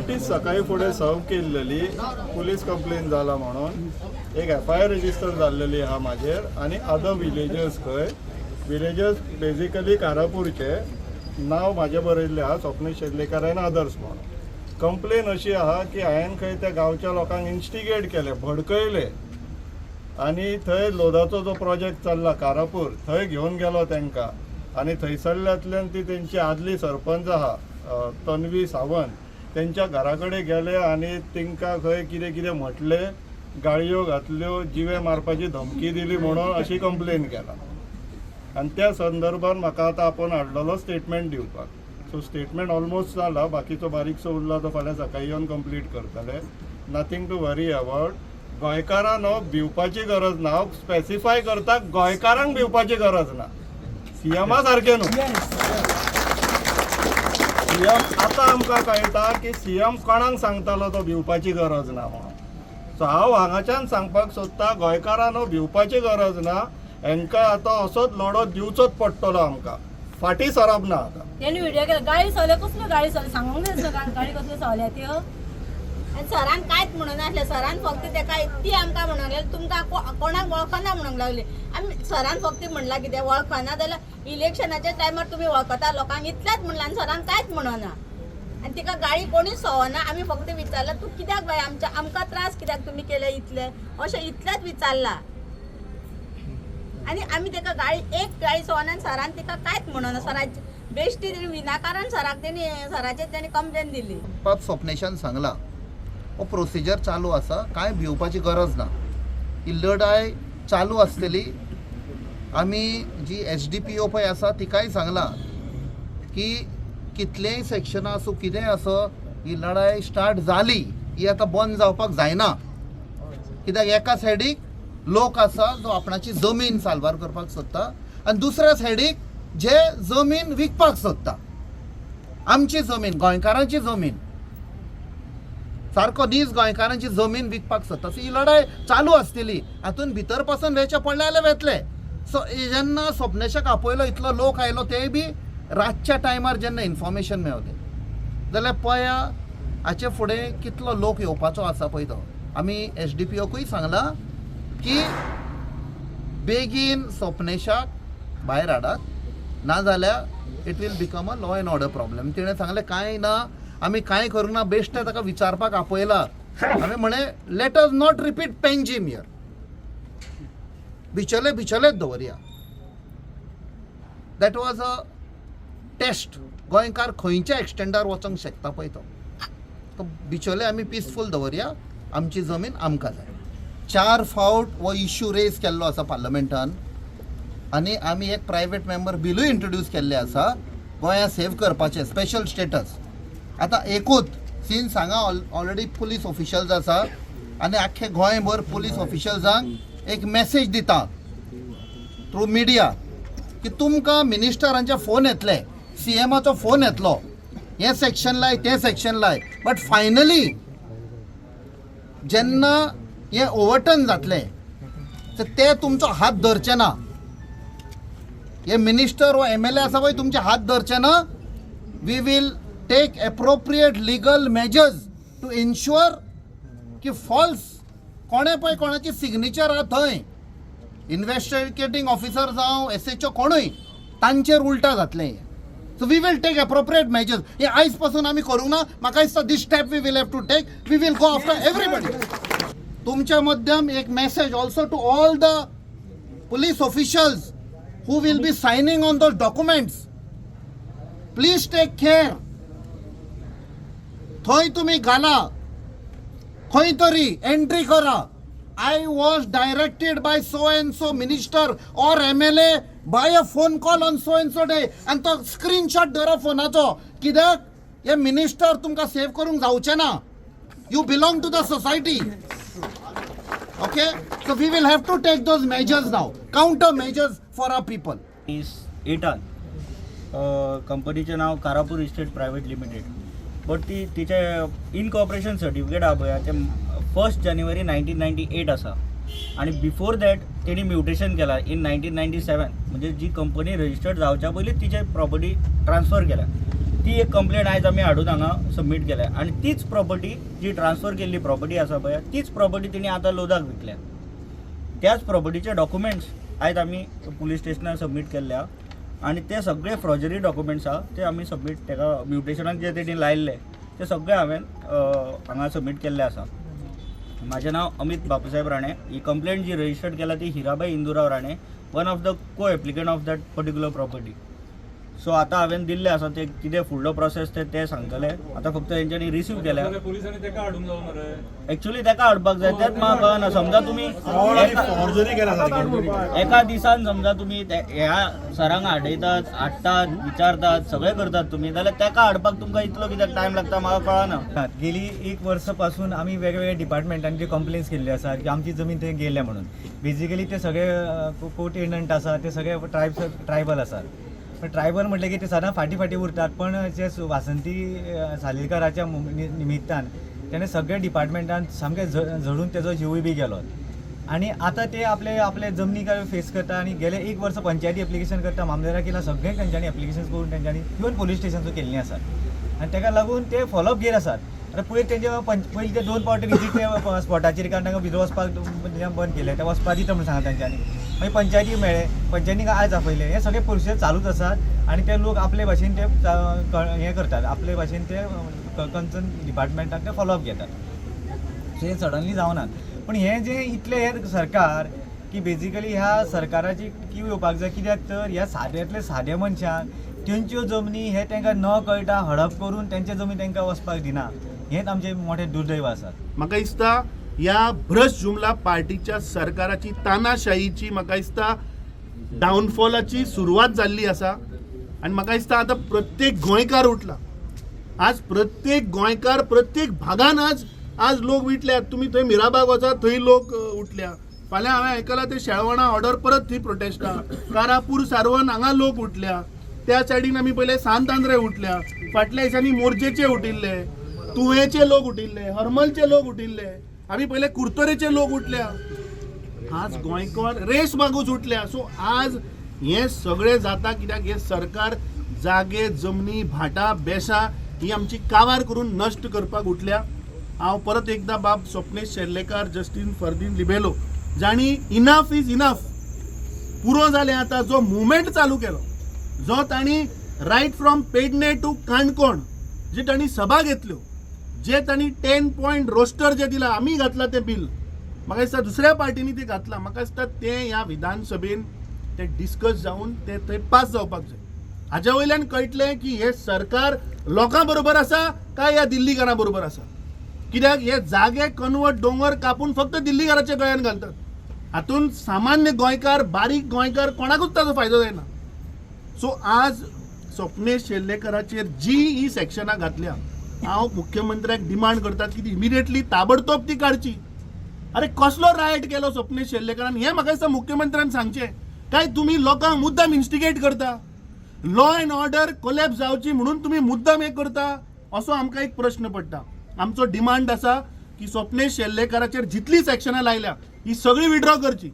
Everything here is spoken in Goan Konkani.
नोटीस सकाळी फुडें सर्व केल्लेली, पुलीस कंप्लेन जाला म्हणून एक एफआयआर रजिस्टर जाल्लेली आहा म्हाजेर आनी अदर विलेजर्स. खंय विलेजर्स बेजिकली कारापूरचे, नांव म्हाजें बरयल्लें आहा स्वप्नेश शेल्लेकर आनी अदर्स म्हणून. कंप्लेन अशी आहा की हांवें खंय त्या गांवच्या लोकांक इन्स्टिगेट केले, भडकयले आनी थंय लोदाचो जो प्रोजेक्ट चल्ला कारापूर थंय घेवन गेलो तांकां आनी थंयसरल्यांतल्यान ती तेंची आदली सरपंच आहा तन्वी सावंत, तेंच्या घरा कडेन गेले आनी तांकां खंय कितें कितें म्हटलें, गाळयो घातल्यो, जिवे मारपाची धमकी दिली म्हणून अशी कंप्लेन केला. आनी त्या संदर्भात म्हाका आतां आपोवन हाडलेलो स्टेटमेंट दिवपाक. सो स्टेटमेंट ऑलमोस्ट जाला, बाकीचो बारीकसो उरला तो फाल्यां सकाळी येवन कंप्लीट करतले. Nothing to worry about. गोंयकारांनो, भिवपाची गरज ना. हांव स्पेसिफाय करता, गोंयकारांक भिवपाची गरज ना, सीएमा सारकें न्हू. सीएम आतां आमकां कळटा की सीएम कोणाक सांगतालो तो भिवपाची गरज ना म्हणून. सो हांव हांगाच्यान सांगपाक सोदता, गोंयकारांनो, भिवपाची गरज ना. हेंकां आतां असोच लढो दिवचोच पडटलो आमकां, फाटीं सरप ना आतां. तेणी व्हिडिओ केला, गाळी सोल्या. कसल्यो गाळी सोल्या सांगूंक नासलो. गाळी कसल्यो सोल्या त्यो. आनी सरान कांयच म्हणून नासलें. सरान फक्त तेका ती आमकां म्हणूंक लागली, तुमकां कोणाक वळखना म्हणूंक लागली. आमी सरान फक्त म्हणलां, कितें वळखना जाल्यार इलेक्शनाच्या टायमार तुमी वळखता लोकांक, इतलेंच म्हणलां. आनी सरान कांयच म्हणना आनी तिका गाळी कोणीच सोवना. आमी फक्त विचारलां, तूं कित्याक बाय आमच्या आमकां त्रास कित्याक तुमी केले इतले, अशें इतलेंच विचारलां. आनी आमी तेका गाळी एक गाळी सोवना आनी सरान तिका कांयच म्हणना. सराचे बेश्टी तेणी विनाकारण सराक तेणी सराचेर तेणी कंप्लेन दिली. बाब स्वप्नेशान सांगला, हो प्रोसिजर चालू आसा, कांय भिवपाची गरज ना. ही लढाय चालू आसतली. आमी जी एसडीपीओ पळय आसा तिकाय सांगलां की कितलेंय सेक्शनां आसूं, कितेंय आसूं, ही लढाय स्टार्ट जाली, ही आतां बंद जावपाक जायना. कित्याक एका सायडीक लोक आसा जो आपणाची जमीन साल्वार करपाक सोदता आनी दुसऱ्या सायडीक जे जमीन विकपाक सोदता. आमची जमीन, गोंयकारांची जमीन, सारको नीज गोंयकारांची जमीन विकपाक सोदता. सो ही लढाय चालू आसतली. हातून भितर पासून वेचे पडले जाल्यार वेतले. सो जेन्ना स्वप्नेशाक आपयलो, इतलो लोक आयलो, तेय बी रातच्या टायमार जेन्ना इन्फॉर्मेशन मेवलें जाल्यार पळया हाचे फुडें कितलो लोक येवपाचो आसा पळय तो. आमी एसडीपीओकूय सांगलां की बेगीन स्वप्नेशाक भायर हाडात, नाजाल्यार it will become a law and order problem. तिणें सांगलें, कांय ना, आमी कांय करूंक ना, बेश्टें ताका विचारपाक आपयला. हांवें म्हळें, let us not repeat Panjim here. Bicholim बिचोलेच दवरया. That was a test. गोंयकार खंयच्या एक्सटेंडार वचोंक शकता पळय तो. तो बिचोले आमी पिसफूल दवरया. आमची जमीन आमकां जाय. चार फावट हो इश्यू रेज केल्लो आसा पार्लमेंटान आनी आमी एक प्रायवेट मेंबर बिलूय इंट्रोड्यूस केल्ले आसा गोंया सेव करपाचें स्पेशल स्टेटस. आतां एकूच सिन्स हांगा ऑलरेडी पुलीस ऑफिशल्स आसा आनी आख्खे गोंयभर पुलीस ऑफिशल्सांक एक मॅसेज दिता थ्रू मिडिया की तुमकां मिनिस्टरांचे फोन येतले, सीएमाचो फोन येतलो, हें सेक्शन लाय, तें सेक्शन लाय, बट फायनली जेन्ना हें ओवरटर्न जातलें तर ते तुमचो हात धरचे ना. हे मिनिस्टर वा एमएलए आसा पळय, तुमचे हात धरचे ना. We will take appropriate legal measures to ensure की फॉल्स कोणें पळय कोणाची सिग्नेचर आहा थंय, इन्वेस्टिगेटींग ऑफिसर जावं एसएचओ कोणूय, तांचेर उल्टा जातलें. So we will take appropriate measures. हे आयज पासून आमी करूंक ना. म्हाका दिसता this step we will have to take. We will go after everybody. तुमच्या मध्यम एक message also to all the police officials who will be signing on those documents. Please take care. थंय तुमी घाला, खंय तरी एंट्री करा, "I was directed by so and so minister or MLA by a phone call on so and so day." आनी तो स्क्रीनशॉट धरा फोनाचो. कित्याक हे मिनिस्टर तुमकां सेव करूंक जावचे ना. You belong to the society, okay? So we will have to take those measures now, counter measures for our people. एटान कंपनीचें नांव Karapur estate private limited, but ती तिचें इनकॉर्पोरेशन सर्टिफिकेट आहा पळय, तें 1 January 1998 आसा आनी बिफोर that तेणी म्युटेशन केला इन 1997. म्हणजे जी कंपनी रजिस्टर्ड जावच्या पयलीं तिचे प्रॉपर्टी ट्रान्सफर केल्या. ती एक कंप्लेन आयज आमी हाडून हांगा सबमीट केल्या. आनी तीच प्रॉपर्टी जी ट्रान्सफर केल्ली प्रॉपर्टी आसा पळय, तीच प्रॉपर्टी तेणी आतां लोदाक विकल्या. त्याच प्रॉपर्टीचे डॉक्युमेंट्स आयज आमी पुलीस स्टेशनार सबमीट केल्ले आहा आनी ते सगळे फ्रॉजरी डॉक्युमेंट्स आहा, ते आमी सबमीट तेका म्युटेशनाक जे तेणी लायल्ले ते सगळे हांवें हांगा सबमीट केल्ले आसा. म्हाजें नांव अमीत बापूसाहेब राणे. ही कंप्लेंट जी रजिस्टर्ड केला ती Hirabai Indurao Rane, one of the co applicant of that particular property. So आतां हांवें दिल्लें आसा, ते कितें फुडलो प्रोसेस ते ते सांगतले. आतां फक्त तेंच्यांनी रिसीव केल्या. पोलिसांनी तेका हाडूंक जावं मरे. एक्चुली तेका हाडपाक जाय, तेंच म्हाका कळना. समजा तुमी एका दिसान समजा तुमी ह्या सरांक हाडयतात, हाडटात, विचारतात, सगळें करतात तुमी, जाल्यार तेका हाडपाक तुमकां इतलो कित्याक टायम लागता म्हाका कळना. गेली एक वर्सापासून आमी वेगवेगळ्या डिपार्टमेंटांची कंप्लेन्स केल्ली आसा की आमची जमीन थंय गेल्या म्हणून. बेजिकली ते सगळे को टेनंट आसा, ते सगळे ट्रायब्स ट्रायबल आसात. पण ट्रायबल म्हटलें की ते सदां फाटीं फाटीं उरतात. पण जे वासंती सालेलकाराच्या निमित्तान तेणें सगळे डिपार्टमेंटान सामकें झडून तेजो जिवूय बी गेलो आनी आतां ते आपले आपले जमनी फेस करता. आनी गेले एक वर्स पंचायती एप्लिकेशन करता, मामलेदार केला, सगळें तेंच्यांनी एप्लिकेशन करून तेंच्यांनी इवन पोलीस स्टेशन केल्लीं आसात आनी तेका लागून ते फॉलोअप घेत आसात. आतां पयर तेंचे पयलीं ते दोन पावटी विजीट ते स्पॉटाचेर, कारण तांकां भितर वचपाक बंद केलें, ते वचपाक दिता म्हणून सांगला तेंच्यांनी. मागीर पंचायती मेळ्ळे, पंचायतीक आयज आपयलें. हे सगळे प्रोसिजर चालूच आसात आनी ते लोक आपले भाशेन ते हें करतात, आपले भाशेन ते कन्सर्न डिपार्टमेंटाक ते फॉलोअप घेतात. सो हें सडनली जावना. पण हें जें इतलें हें सरकार की बेजिकली ह्या सरकाराची कीव येवपाक जाय, कित्याक तर ह्या साद्यांतले साद्या मनशांक तेंच्यो जमनी हे तांकां न कळटा हडप करून तेंच्या जमनी तांकां वचपाक दिना, हेंच आमचें मोठें दुर्दैव आसा. म्हाका दिसता ह्या भ्रश्ट जुमला पार्टीच्या सरकाराची तानाशाहीची म्हाका दिसता डावनफॉलाची सुरवात जाल्ली आसा. आनी म्हाका दिसता आतां प्रत्येक गोंयकार उठला, आज प्रत्येक गोंयकार प्रत्येक भागान आज आज लोक विटल्यात. तुमी थंय मिराबाग वचात, थंय लोक उठल्या. फाल्यां हांवें आयकलां ते शेळवणा ऑर्डर परत थंय प्रोटेस्टा, कारापूर सारवन हांगा लोक उठल्या. त्या सायडीन आमी पयले सांत आंद्रे उठल्या, फाटल्या दिसांनी मोरजेचे उठिल्ले, तुवेचे लोक उठिल्ले, हरमलचे लोक उठिल्ले, आमी पयले कुर्तोरेचे लोक उठल्या. आज गोंयकार रेस मागूच उठल्या. सो आज हें सगळें जाता कित्याक हें सरकार जागे जमनी भाटां बेसां ही आमची कावार करून नश्ट करपाक उठल्या. हांव परत एकदां बाब स्वप्नेश शेर्लेकार, जस्टीन फर्दीन लिबेलो जांणी इनफ is enough पुरो जालें आतां जो मुवमेंट चालू केलो, जो तांणी right from Pernem to Canacona जी तांणी सभा घेतल्यो, जे तांणी 10 पॉयंट रोस्टर जे दिला, आमी घातला तें बील, म्हाका दिसता दुसऱ्या पार्टींनी तें घातलां. म्हाका दिसता तें ह्या विधानसभेन तें डिस्कस जावन तें थंय पास जावपाक जाय. हाज्या वयल्यान कळटलें की हें सरकार लोकां बरोबर आसा काय ह्या दिल्लीकारां बरोबर आसा. कित्याक हे जागे कन्वर्ट दोंगर कापून फक्त दिल्लीकाराच्या गळ्यान घालतात, हातूंत सामान्य गोंयकार, बारीक गोंयकार कोणाकूच ताजो फायदो जायना. सो आज स्वप्नेश शेल्लेकराचेर जी ही सेक्शनां घातल्या, हांव मुख्यमंत्र्याक डिमांड करतात की ती इमिडिएटली ताबडतोब ती काडची. अरे कसलो रायट केलो स्वप्नेश शेल्लेकरान हें म्हाका दिसता मुख्यमंत्र्यान सांगचें. काय तुमी लोकांक मुद्दाम इन्स्टिगेट करता, लॉ एंड ऑर्डर कोलॅप्स जावची म्हणून तुमी मुद्दाम हें करता, असो आमकां एक प्रश्न पडटा. आमचो डिमांड आसा की स्वप्नेश शेल्लेकराचेर जितली सेक्शनां लायल्या ही सगळी विड्रॉ करची.